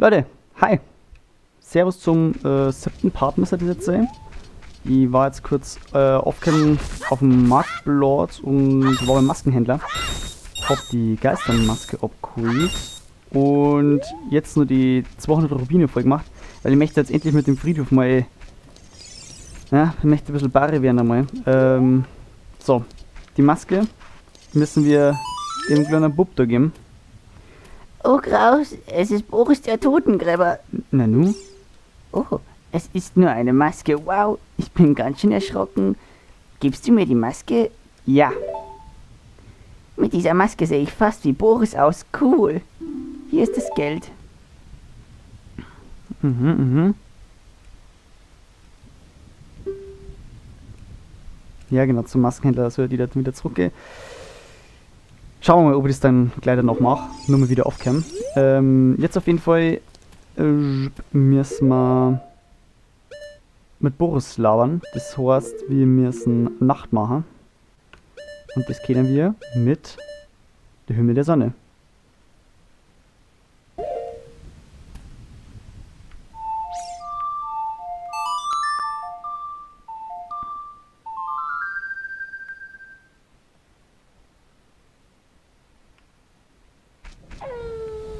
Leute, hi! Servus zum 7. Part müsste das jetzt sein. Ich war jetzt kurz off-cam auf dem Marktplatz und war beim Maskenhändler. Hab die Geistermaske abgeholt und jetzt nur die 200 Rubine voll gemacht, weil ich möchte jetzt endlich mit dem Friedhof mal... Ja, ich möchte ein bisschen Barre werden einmal. So, die Maske müssen wir dem kleinen Bub da geben. Oh Graus, es ist Boris der Totengräber. Na nu? Oh, es ist nur eine Maske. Wow, ich bin ganz schön erschrocken. Gibst du mir die Maske? Ja. Mit dieser Maske sehe ich fast wie Boris aus. Cool. Hier ist das Geld. Ja, genau, zum Maskenhändler, dass wir die dann wieder zurückgehen. Schauen wir mal, ob ich das dann gleich dann noch mache. Nur mal wieder aufkämen. Jetzt auf jeden Fall müssen wir mit Boris labern. Das heißt, wir müssen Nacht machen. Und das kennen wir mit der Hymne der Sonne.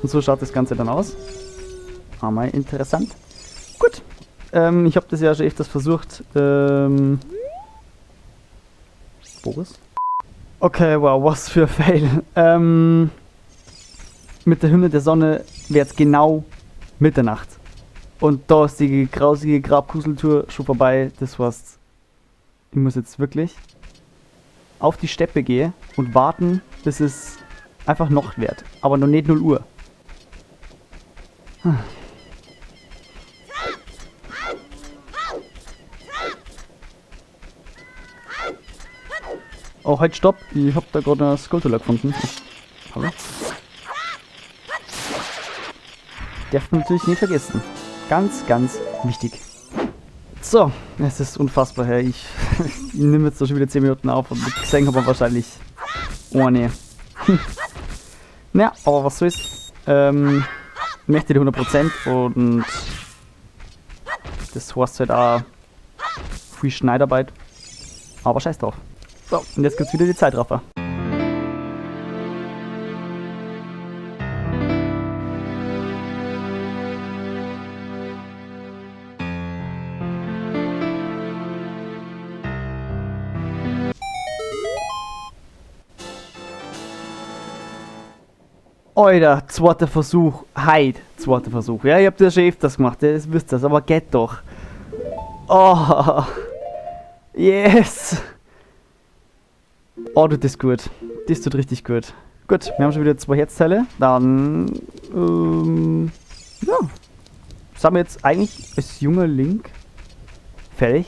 Und so schaut das Ganze dann aus. Einmal interessant. Gut. Ich hab das ja schon öfters versucht. Boris? Okay, wow, was für ein Fail. Mit der Hymne der Sonne wird's genau Mitternacht. Und da ist die grausige Grabkuseltour schon vorbei. Das heißt, ich muss jetzt wirklich auf die Steppe gehen und warten, bis es einfach Nacht wird. Aber noch nicht 0 Uhr. Oh, halt, stopp! Ich hab da gerade eine Skulltula gefunden. Hallo? Darf man natürlich nicht vergessen. Ganz, ganz wichtig. So, es ist unfassbar, hey. Ich, ich nehme jetzt da schon wieder 10 Minuten auf und gesehen habe wahrscheinlich. Oh, nee. Naja, aber was soll's. Möchte die 100% und das heißt halt auch viel Schneidarbeit, aber scheiß drauf. So, und jetzt gibt's wieder die Zeitraffer. Alter, zweiter Versuch, heit, zweiter Versuch. Ja, ich hab das schon öfters gemacht, das wisst ihr, aber geht doch. Oh, yes. Oh, tut das gut. Das tut richtig gut. Gut, wir haben schon wieder 2 Herzteile. Dann, ja. Sind wir jetzt eigentlich als junger Link fertig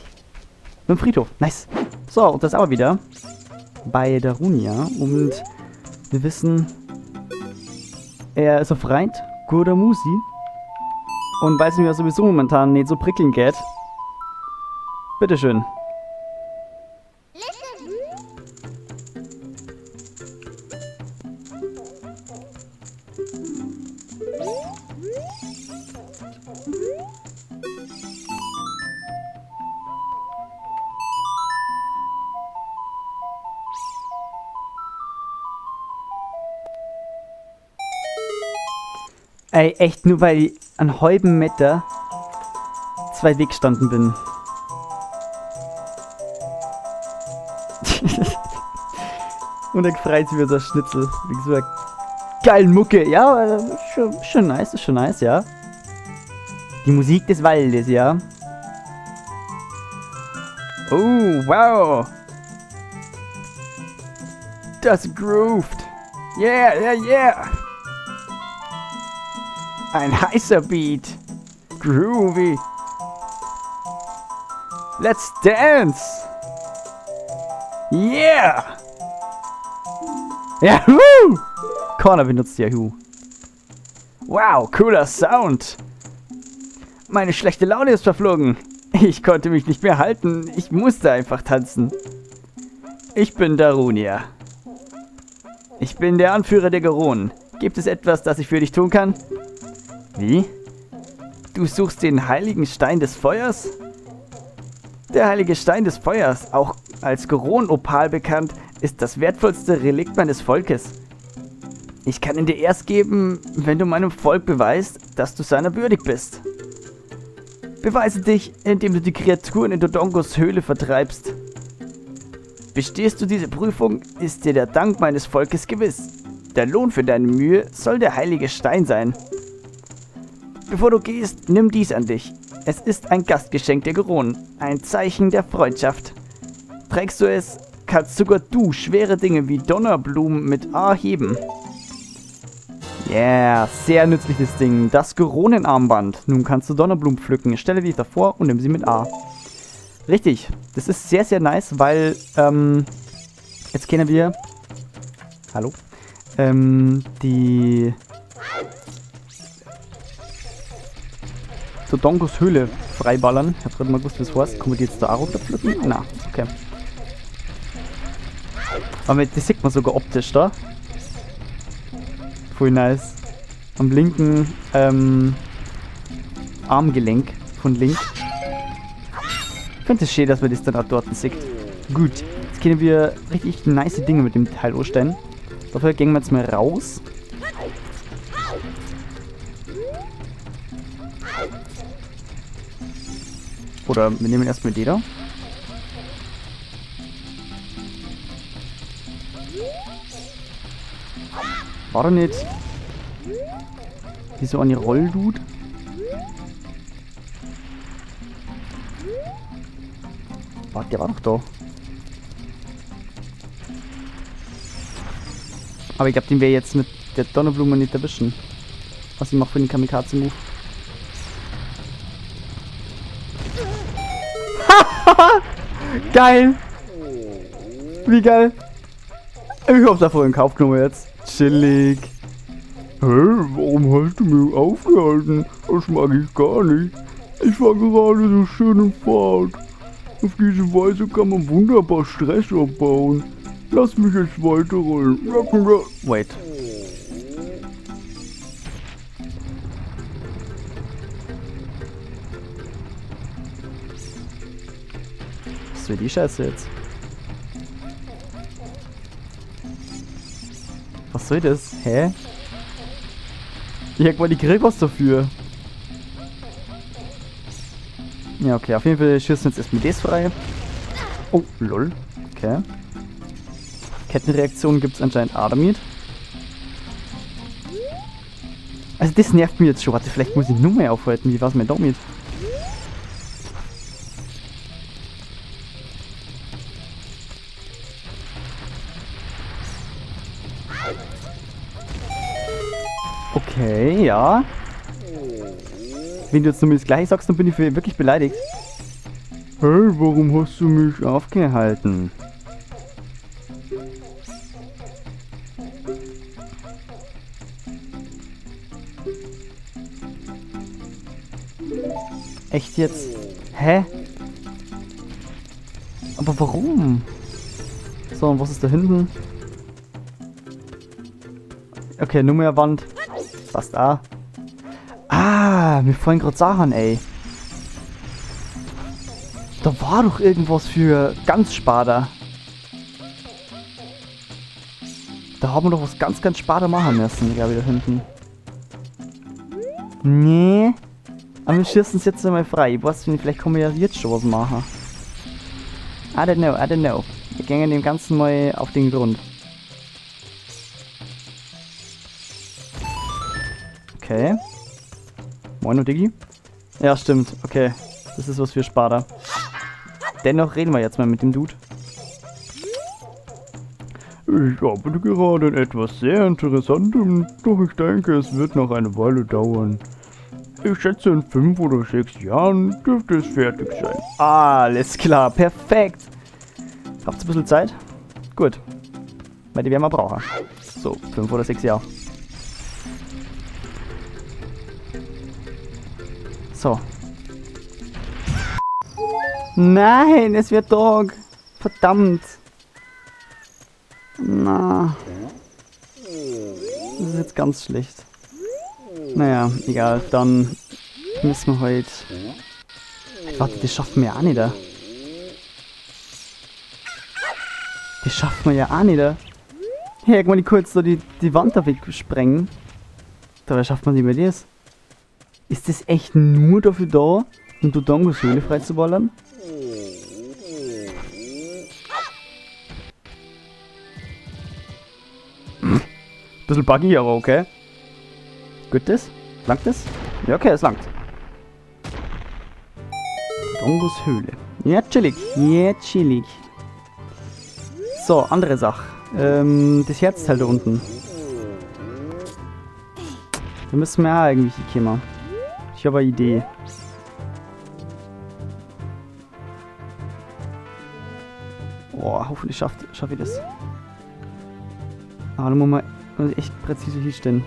mit dem Friedhof. Nice. So, und das aber wieder bei Darunia. Und wir wissen, er ist ein Freund, guter Musi. Und weil es mir sowieso momentan nicht so prickelnd geht. Bitteschön. Ey, echt nur weil ich einen halben Meter zu weit weg gestanden bin. Und er freut sich über so ein Schnitzel. Wegen so einer geilen Mucke. Ja, schon nice, ist schon nice, ja. Die Musik des Waldes, ja. Oh, wow. Das grooved. Yeah, yeah, yeah. Ein heißer Beat. Groovy. Let's dance. Yeah. Yahoo! Corner benutzt Yahoo. Wow, cooler Sound. Meine schlechte Laune ist verflogen. Ich konnte mich nicht mehr halten. Ich musste einfach tanzen. Ich bin Darunia. Ich bin der Anführer der Goronen. Gibt es etwas, das ich für dich tun kann? Wie? Du suchst den heiligen Stein des Feuers? Der heilige Stein des Feuers, auch als Goron-Opal bekannt, ist das wertvollste Relikt meines Volkes. Ich kann ihn dir erst geben, wenn du meinem Volk beweist, dass du seiner würdig bist. Beweise dich, indem du die Kreaturen in Dodongos Höhle vertreibst. Bestehst du diese Prüfung, ist dir der Dank meines Volkes gewiss. Der Lohn für deine Mühe soll der heilige Stein sein. Bevor du gehst, nimm dies an dich. Es ist ein Gastgeschenk der Goronen, ein Zeichen der Freundschaft. Trägst du es, kannst sogar du schwere Dinge wie Donnerblumen mit A heben. Yeah, sehr nützliches Ding. Das Goronenarmband. Nun kannst du Donnerblumen pflücken. Stelle dich davor und nimm sie mit A. Richtig, das ist sehr, sehr nice, weil, jetzt kennen wir, hallo, die Dodongos Höhle freiballern. Ich hab gerade mal gewusst, wie es heißt. Kann man die jetzt da auch runterpflücken? Na, okay. Aber das sieht man sogar optisch da. Voll nice. Am linken Armgelenk von Link. Ich finde es schön, dass man das dann auch dort sieht. Gut, jetzt können wir richtig nice Dinge mit dem Teil anstellen. Dafür gehen wir jetzt mal raus. Oder wir nehmen erstmal die da. War doch nicht wie so eine Rolldude? Warte, der war doch da. Aber ich glaub, den werde ich jetzt mit der Donnerblume nicht erwischen. Was ich mache für den Kamikaze-Move. Geil! Wie geil! Ich hab's einfach in Kauf genommen jetzt. Chillig. Hey, warum hast du mich aufgehalten? Das mag ich gar nicht. Ich war gerade so schön in Fahrt. Auf diese Weise kann man wunderbar Stress abbauen. Lass mich jetzt weiterrollen. Wait. Was soll die Scheiße jetzt? Was soll das? Hä? Ich hab ich krieg was dafür. Ja, okay, auf jeden Fall schießen wir jetzt erstmal das frei. Oh, lol. Okay. Kettenreaktion gibt's anscheinend auch damit. Also das nervt mich jetzt schon. Warte, vielleicht muss ich nur mehr aufhalten. Wie war's mir damit? Okay, ja. Wenn du jetzt nur das Gleiche sagst, dann bin ich wirklich beleidigt. Hey, warum hast du mich aufgehalten? Echt jetzt? Hä? Aber warum? So, und was ist da hinten? Okay, nur mehr Wand. Passt auch. Ah, mir fallen gerade Sachen, ey. Da war doch irgendwas für ganz Sparta. Da haben wir doch was ganz, ganz Sparta machen müssen, glaube ich, da hinten. Nee. Aber wir schießen es jetzt einmal frei. Ich weiß nicht, vielleicht kann man ja jetzt schon was machen. I don't know, I don't know. Wir gehen dem Ganzen mal auf den Grund. Okay. Moin, Diggi. Ja, stimmt. Okay. Das ist was für Sparta. Dennoch reden wir jetzt mal mit dem Dude. Ich arbeite gerade an etwas sehr Interessantem, doch ich denke, es wird noch eine Weile dauern. Ich schätze, in 5 oder 6 Jahren dürfte es fertig sein. Alles klar, perfekt. Habt ihr ein bisschen Zeit? Gut. Weil die werden wir brauchen. So, 5 oder 6 Jahre. So. Nein, es wird Dog. Verdammt. Na. Das ist jetzt ganz schlecht. Naja, egal. Dann Müssen wir halt... Warte, das schaffen wir ja auch nicht. Das schaffen wir ja auch nicht. Hey, ich mal kurz da die Wand da wegsprengen. Dabei schafft man nicht mehr das. Ist das echt nur dafür da, um Dodongos Höhle freizuballern? Bisschen buggy, aber okay. Gut das? Langt das? Ja, okay, es langt. Dodongos Höhle. Ja, chillig. Ja, chillig. So, andere Sache. Das Herzteil da unten. Da müssen wir auch irgendwie hinkommen. Ich habe eine Idee. Oh, hoffentlich schaff ich das. Aber da muss man echt präzise hinstellen.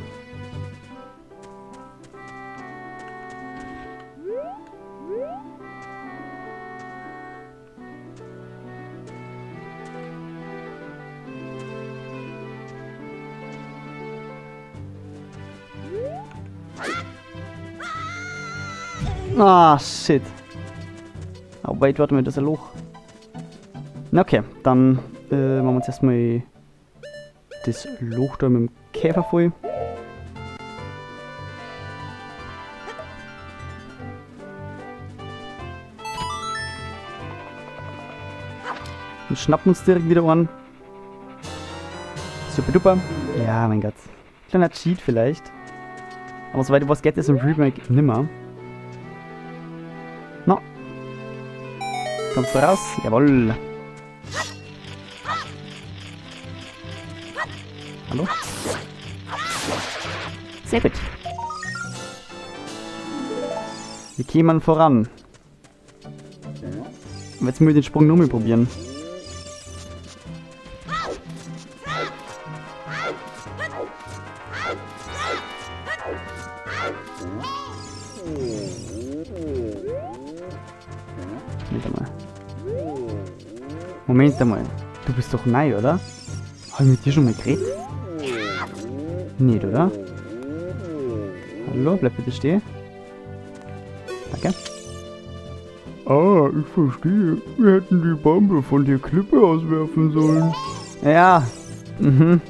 Ah, shit. Oh, wait, warte mal, das ist ein Loch. Na okay, dann machen wir uns erstmal das Loch da mit dem Käfer voll. Und schnappen uns direkt wieder an. Super duper. Ja, mein Gott. Kleiner Cheat vielleicht. Aber soweit ich weiß, geht es im Remake nimmer. No. Kommst du raus? Jawohl. Hallo? Sehr gut. Wir kämen voran. Und jetzt müssen wir den Sprung nochmal probieren. Moment einmal. Moment einmal. Du bist doch neu, oder? Hab ich mit dir schon mal geredet? Nicht, oder? Hallo, bleib bitte stehen. Danke. Ah, ich verstehe. Wir hätten die Bombe von der Klippe auswerfen sollen. Ja. Mhm.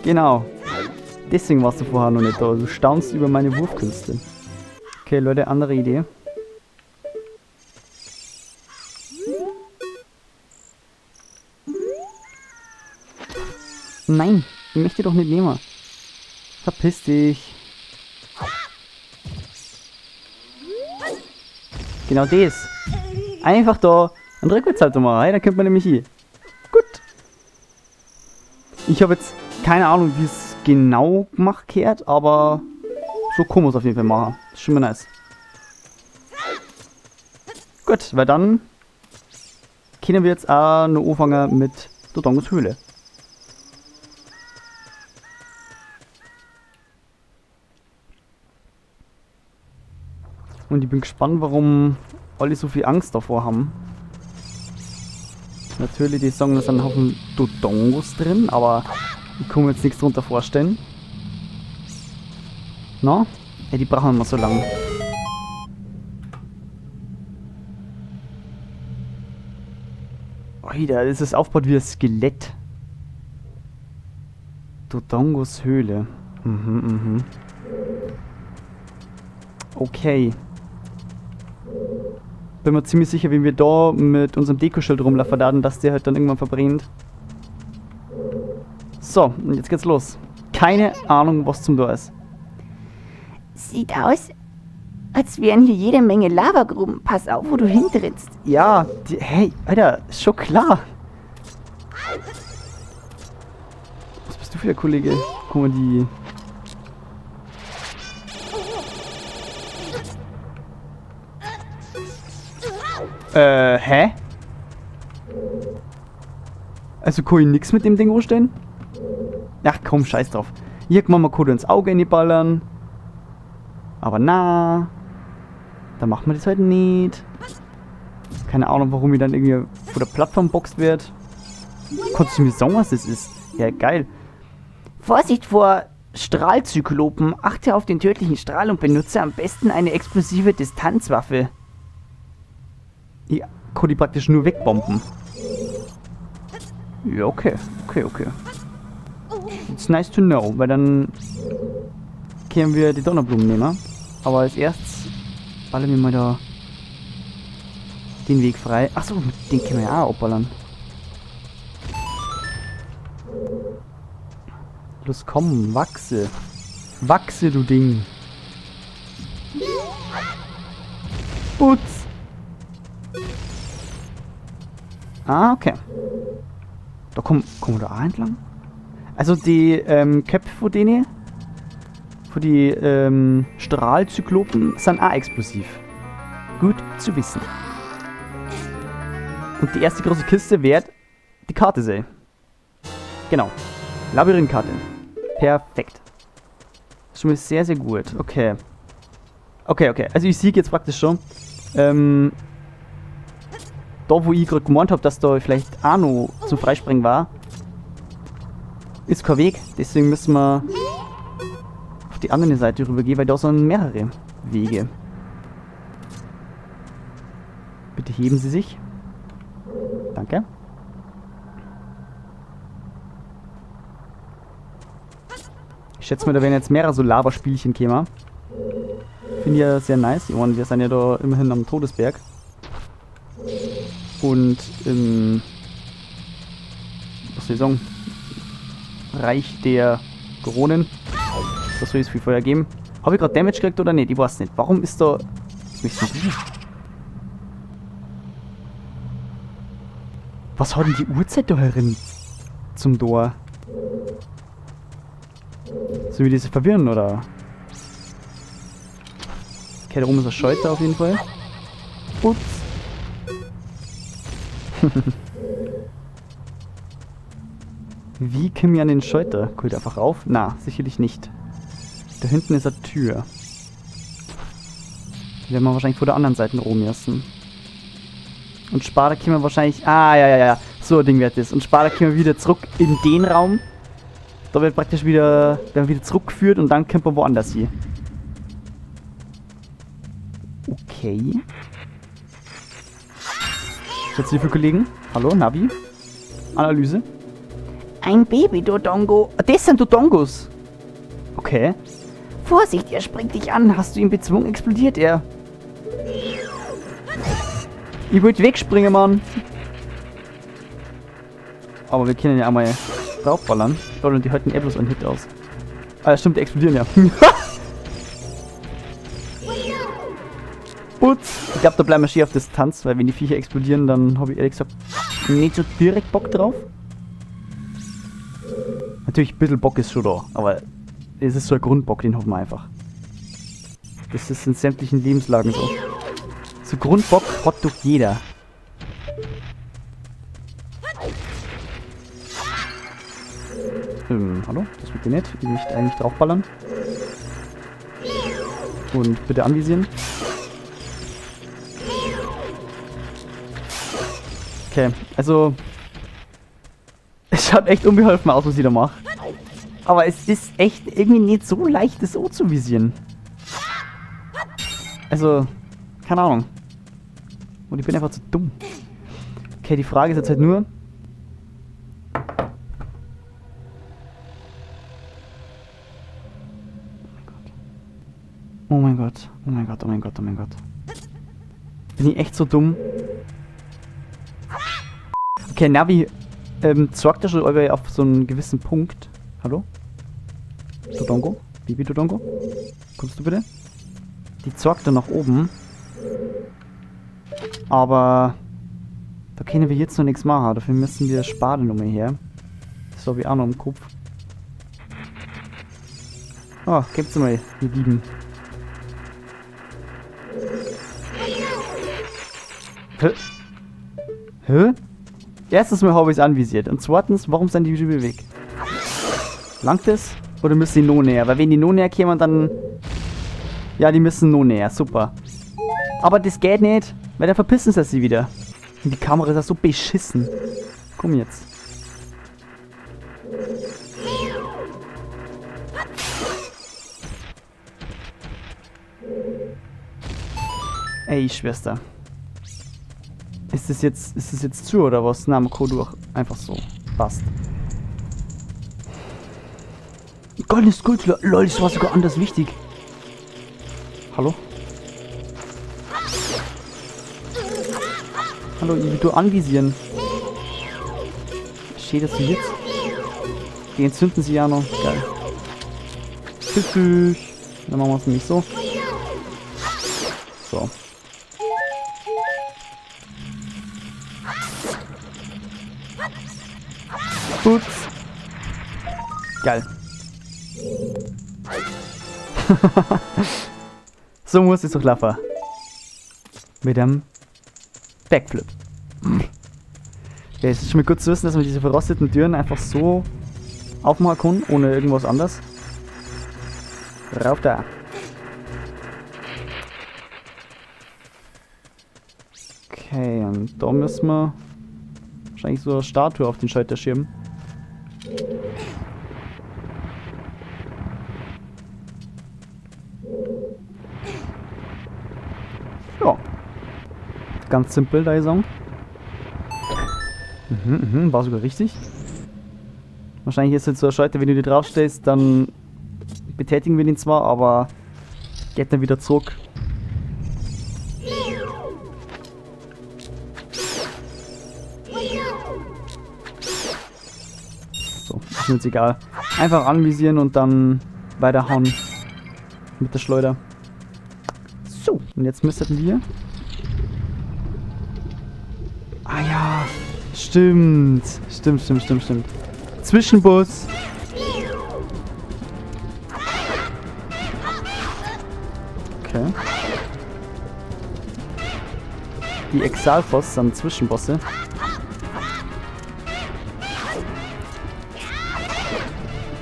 Genau. Deswegen warst du vorher noch nicht da. Du staunst über meine Wurfkünste. Okay, Leute, andere Idee. Nein, ich möchte doch nicht nehmen. Verpiss dich. Genau das. Einfach da einen Rückwärtssalto machen. Hey, dann kommt man nämlich hier. Gut. Ich habe jetzt keine Ahnung, wie es genau gemacht wird, aber so kann man es auf jeden Fall machen. Das ist schon mal nice. Gut, weil dann können wir jetzt auch noch anfangen mit Dodongos Höhle. Und ich bin gespannt, warum alle so viel Angst davor haben. Natürlich, die sagen, da sind ein Haufen Dodongos drin, aber ich kann mir jetzt nichts drunter vorstellen. Na? Ja, die brauchen wir mal so lange. Alter, das ist aufgebaut wie ein Skelett. Dodongos Höhle. Mhm, mhm. Okay. Bin mir ziemlich sicher, wenn wir da mit unserem Dekoschild rumlaufen werden, dass der halt dann irgendwann verbrennt. So, und jetzt geht's los. Keine Ahnung, was zum da ist. Sieht aus, als wären hier jede Menge Lavagruben. Pass auf, wo du hintrittst. Ja, die, hey, Alter, ist schon klar. Was bist du für ein Kollege? Guck mal, die... Hä? Also kann ich nix mit dem Ding anstellen? Ach komm, scheiß drauf. Irgendwann mal kann ins Auge reinballern. Aber na, dann machen wir das halt nicht. Keine Ahnung, warum ich dann irgendwie vor der Plattform boxt wird. Kannst du mir sagen, was das ist? Ja, geil. Vorsicht vor Strahlzyklopen. Achte auf den tödlichen Strahl und benutze am besten eine explosive Distanzwaffe. Ich kann die praktisch nur wegbomben. Ja, okay. Okay, okay. It's nice to know, weil dann können wir die Donnerblumen nehmen. Aber als erstes ballern wir mal da den Weg frei. Achso, den können wir ja auch abballern. Los, komm, wachse. Wachse, du Ding. Putz. Ah, okay. Da kommen wir da auch entlang? Also die Köpfe von denen, von die Strahlzyklopen, sind auch explosiv. Gut zu wissen. Und die erste große Kiste wird die Karte sein. Genau. Labyrinthkarte. Perfekt. Das ist schon mal sehr, sehr gut. Okay. Okay, okay. Also ich sehe jetzt praktisch schon, da wo ich gerade gemeint hab, dass da vielleicht auch noch zum Freispringen war, ist kein Weg. Deswegen müssen wir auf die andere Seite rüber gehen, weil da sind mehrere Wege. Bitte heben Sie sich. Danke. Ich schätze mal, da werden jetzt mehrere so Lavaspielchen kommen. Finde ich ja sehr nice. Ich meine, wir sind ja da immerhin am Todesberg. Und im, was soll ich sagen, Reich der Goronen. Das soll es viel Feuer geben. Hab ich grad Damage gekriegt oder nicht? Ich weiß nicht. Warum ist da... Was möchtest du? Was hat denn die Uhrzeit da herin zum Tor? Sollen wir diese verwirren, oder? Okay, da oben ist ein Schalter auf jeden Fall. Ups. Wie komme ich an den Schalter? Guck ich einfach rauf? Na, sicherlich nicht. Da hinten ist eine Tür. Die werden wir wahrscheinlich vor der anderen Seite rum müssen. Und später kommen wir wahrscheinlich... Ah, ja, ja, ja. So ein Ding wird das. Und später kommen wir wieder zurück in den Raum. Da wird praktisch wieder, werden wir wieder zurückgeführt und dann kommt man woanders hin. Okay. Jetzt wie viele Kollegen? Hallo, Navi? Analyse. Ein Baby-Dodongo. Ah, das sind Dodongos. Okay. Vorsicht, er springt dich an. Hast du ihn bezwungen, explodiert er. Ich wollte wegspringen, Mann. Aber wir können ja einmal draufballern. Lol, und die halten eh bloß einen Hit aus. Ah, stimmt, die explodieren ja. Putz. Ich glaub, da bleiben wir schier auf Distanz, weil wenn die Viecher explodieren, dann hab ich ehrlich gesagt nicht so direkt Bock drauf. Natürlich, ein bisschen Bock ist schon da, aber es ist so ein Grundbock, den hoffen wir einfach. Das ist in sämtlichen Lebenslagen so. So Grundbock hat doch jeder. Hallo? Das wird nicht. Ich möchte eigentlich draufballern. Und bitte anvisieren. Okay, also... Es schaut echt unbeholfen aus, was ich da mache. Aber es ist echt irgendwie nicht so leicht, das so zu visieren. Also, keine Ahnung. Und ich bin einfach zu dumm. Okay, die Frage ist jetzt halt nur... Oh mein Gott. Oh mein Gott, oh mein Gott, oh mein Gott. Bin ich echt so dumm? Okay, Navi zeigt ja schon auf so einen gewissen Punkt. Hallo? Dodongo? Baby Dodongo? Kommst du bitte? Die zeigt da nach oben. Aber da können wir jetzt noch nichts machen. Dafür müssen wir Spade nochmal her. Das habe ich auch noch im Kopf. Oh, gebt's mal, ihr Lieben. Hä? Hä? Erstens mal habe ich's anvisiert. Und zweitens, warum sind die wieder weg? Langt das? Oder müssen die noch näher? Weil wenn die noch näher kämen, dann... Ja, die müssen noch näher. Super. Aber das geht nicht, weil dann verpissen sie sich wieder. Und die Kamera ist ja so beschissen. Komm jetzt. Ey, Schwester. Ist das jetzt zu oder was? Na, man kann durch. Einfach so. Passt. Goldene Skulptur. Lol, das war sogar anders wichtig. Hallo? Hallo, ich will du anvisieren. Steht das jetzt? Die entzünden sich ja noch. Geil. Tschüss. Dann machen wir es nämlich so. So. Putz. Geil. So muss es doch laufen. Mit einem Backflip. Ja, es ist schon mal gut zu wissen, dass man diese verrosteten Türen einfach so aufmachen kann, ohne irgendwas anderes. Rauf da. Okay, und da müssen wir wahrscheinlich so eine Statue auf den Schalter schieben. Ja. Ganz simpel, da ich sagen. War sogar richtig. Wahrscheinlich ist jetzt so ein Schalter, wenn du dir draufstehst, dann betätigen wir den zwar, aber geht dann wieder zurück. So, ist mir jetzt egal. Einfach anvisieren und dann weiterhauen mit der Schleuder. So, und jetzt müssten wir... Ah ja, stimmt. Stimmt. Zwischenbus. Okay. Die Exalfos sind Zwischenbosse.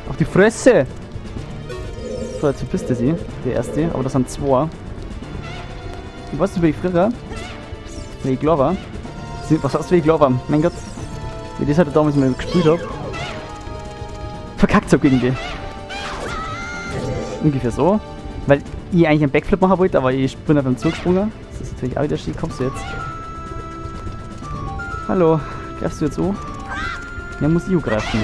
Auf die Fresse! So, jetzt verpisst er sie, der erste. Aber das sind zwei. Ich weiß nicht, wie ich früher, wie ich klar war. Was heißt, wie ich klar war? Mein Gott. Wie das halt damals mal gespielt hab. Verkackt so gegen die. Ungefähr so. Weil ich eigentlich einen Backflip machen wollte, aber ich bin auf den Zug gesprungen. Das ist natürlich auch wieder schief. Kommst du jetzt? Hallo, greifst du jetzt an? Ja, muss ich greifen.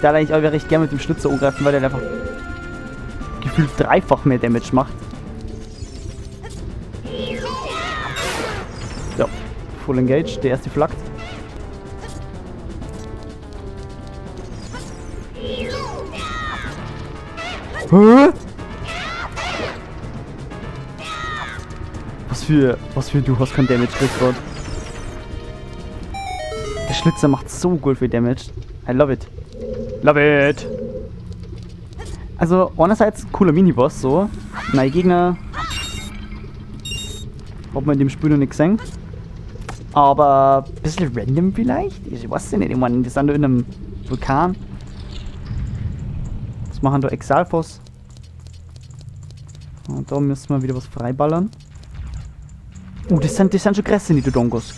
Da eigentlich auch recht gerne mit dem Schlitzer angreifen, weil der einfach gefühlt dreifach mehr Damage macht. Ja, Full Engage, der erste flackt. Hä? Was für, du hast kein Damage gekriegt gerade. Der Schlitzer macht so gut viel Damage. I love it. Love it! Also, einerseits cooler Miniboss, so. Neue Gegner. Hat man in dem Spiel noch nicht gesehen. Aber ein bisschen random vielleicht? Ich weiß ja nicht. Ich meine, wir sind da in einem Vulkan. Was machen da Exalfos? Und da müssen wir wieder was freiballern. Oh, das sind schon krasse, die Dodongos.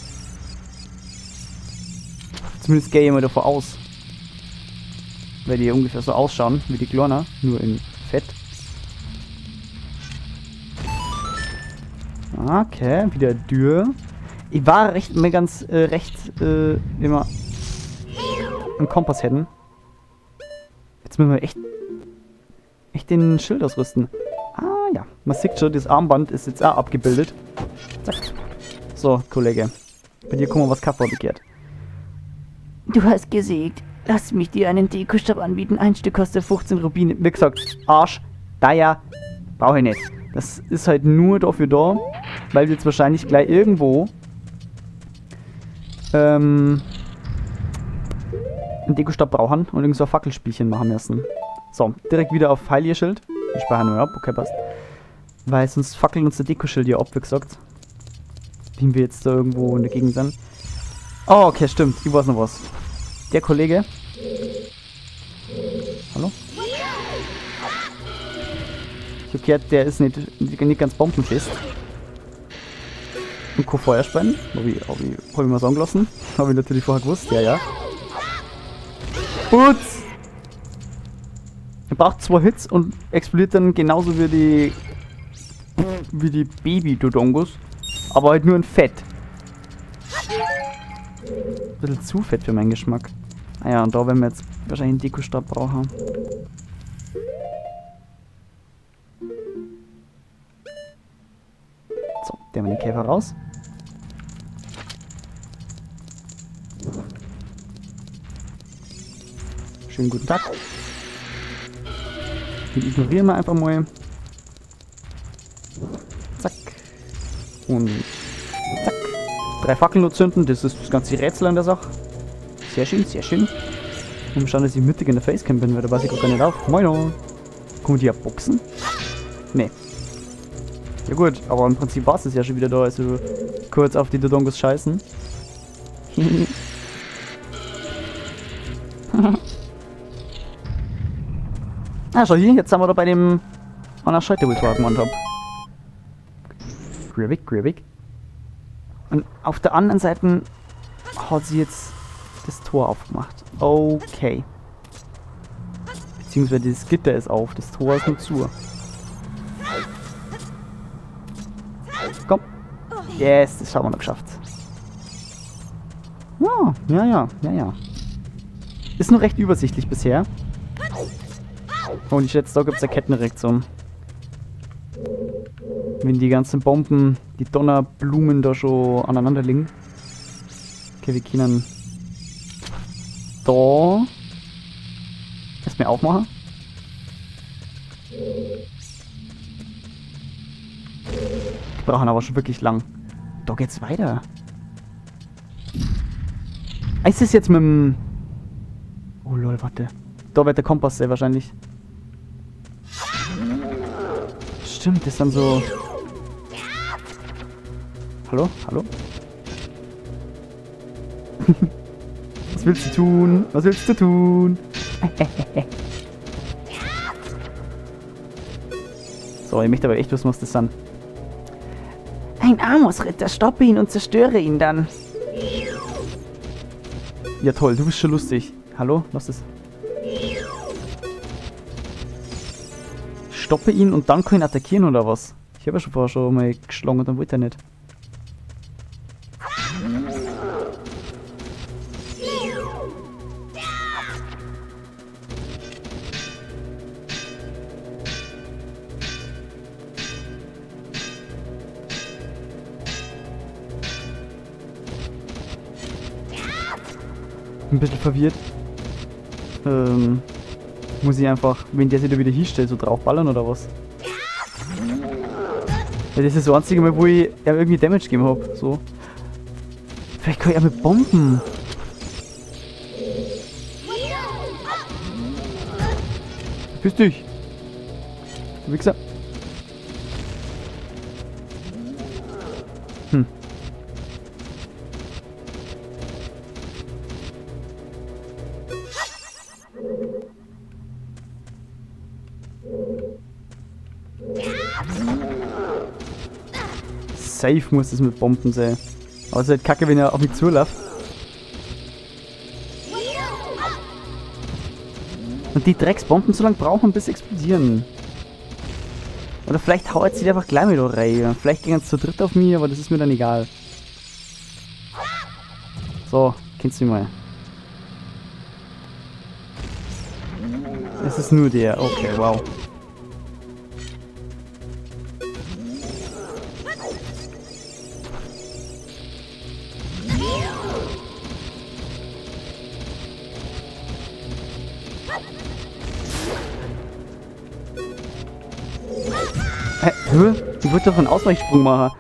Zumindest gehe ich mal davon aus. Weil die ungefähr so ausschauen wie die Klorner, nur in Fett. Okay, wieder Dürr. Ich war recht, mir ganz recht immer einen Kompass hätten. Jetzt müssen wir echt den Schild ausrüsten. Ah ja, man sieht schon, das Armband ist jetzt auch abgebildet. Zack. So, Kollege. Bei dir gucken wir, was Kaffee begehrt. Du hast gesägt. Lass mich dir einen Dekostab anbieten. Ein Stück kostet 15 Rubine. Wie gesagt, Arsch, Daya, brauche ich nicht. Das ist halt nur dafür da, weil wir jetzt wahrscheinlich gleich irgendwo einen Dekostab brauchen und irgend so ein Fackelspielchen machen müssen. So, direkt wieder auf Heilierschild. Ich speichere nur ab, okay, passt. Weil sonst fackeln uns der Dekoschild hier ab, wie gesagt. Wie wir jetzt da irgendwo in der Gegend sind. Oh, okay, stimmt. Ich weiß noch was. Der Kollege. Hallo? Ich hab gehört, der ist nicht ganz bombenfest. Und kann Feuer speien. Hab ich mir sagen lassen. Hab ich natürlich vorher gewusst. Ja, ja. Putz! Er braucht 2 Hits und explodiert dann genauso wie die Baby-Dodongos. Aber halt nur in Fett. Ein bisschen zu fett für meinen Geschmack. Ah ja, und da werden wir jetzt wahrscheinlich einen Deku-Stab brauchen. So, der haben wir den Käfer raus. Schönen guten Tag. Den ignorieren wir einfach mal. Zack. Und zack. 3 Fackeln nur zünden, das ist das ganze Rätsel an der Sache. Sehr schön, sehr schön. Und schauen, dass ich mittig in der Facecam bin, weil da weiß ich gar nicht auf. Moin. Kann man die ja boxen? Nee. Ja gut, aber im Prinzip war es ja schon wieder da, also kurz auf die Dodongos scheißen. Ah, schau hier, jetzt sind wir da bei dem an der Scheite, wo ich vorher gemeint hab. Gribig, gribig. Und auf der anderen Seite hat sie jetzt das Tor aufgemacht. Okay. Beziehungsweise das Gitter ist auf, das Tor ist nur zu. Komm. Yes, das haben wir noch geschafft. Ja, ja, ja, ja, ja. Ist noch recht übersichtlich bisher. Und ich schätze, da gibt's eine Kettenreaktion. Wenn die ganzen Bomben, die Donnerblumen da schon aneinander liegen. Okay, wir können da erstmal aufmachen. Die brauchen aber schon wirklich lang. Da geht's weiter. Ah, ist das jetzt mit dem... Oh lol, warte. Da wird der Kompass sehr wahrscheinlich. Stimmt, das ist dann so... Hallo? Hallo? Was willst du tun? Was willst du tun? So, ich möchte aber echt wissen, was das sind. Ein Amos-Ritter, stoppe ihn und zerstöre ihn dann. Ja toll, du bist schon lustig. Hallo? Was ist das? Stoppe ihn und dann kann ich ihn attackieren oder was? Ich habe ja schon vorher schon mal geschlagen und dann wollte er nicht. Ein bisschen verwirrt. Muss ich einfach, wenn der sich da wieder hinstellt, so draufballern oder was? Ja, das ist das einzige Mal, wo ich ihm irgendwie Damage gegeben hab. So. Vielleicht kann ich auch mit Bomben. Verpiss dich! Du Wichser! Hm. Safe muss es mit Bomben sein. Aber es ist halt kacke, wenn er auf mich zuläuft. Und die Drecksbomben so lange brauchen, bis sie explodieren. Oder vielleicht haut sie einfach gleich mit da rein. Vielleicht gehen sie zu dritt auf mich, aber das ist mir dann egal. So, kennst du mich mal. Es ist nur der. Okay, wow. Hä? Ich wollte doch einen Ausweichsprung machen.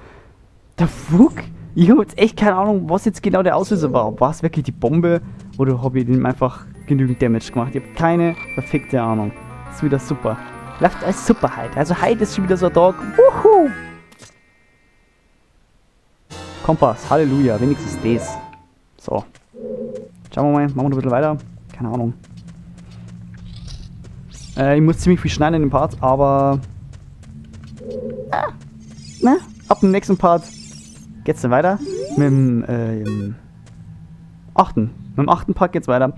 Der Fuck? Ich hab jetzt echt keine Ahnung, was jetzt genau der Auslöser war. War es wirklich die Bombe oder hab ich ihm einfach genügend Damage gemacht? Ich hab keine verfickte Ahnung. Ist wieder super. Läuft alles super heute. Also heute ist schon wieder so ein Tag. Wuhu! Kompass, Halleluja, wenigstens das. So. Schauen wir mal, machen wir noch ein bisschen weiter. Keine Ahnung. Ich muss ziemlich viel schneiden in dem Part, aber... Na, ab dem nächsten Part geht's dann weiter. Mit dem achten. Mit dem 8. Part geht's weiter.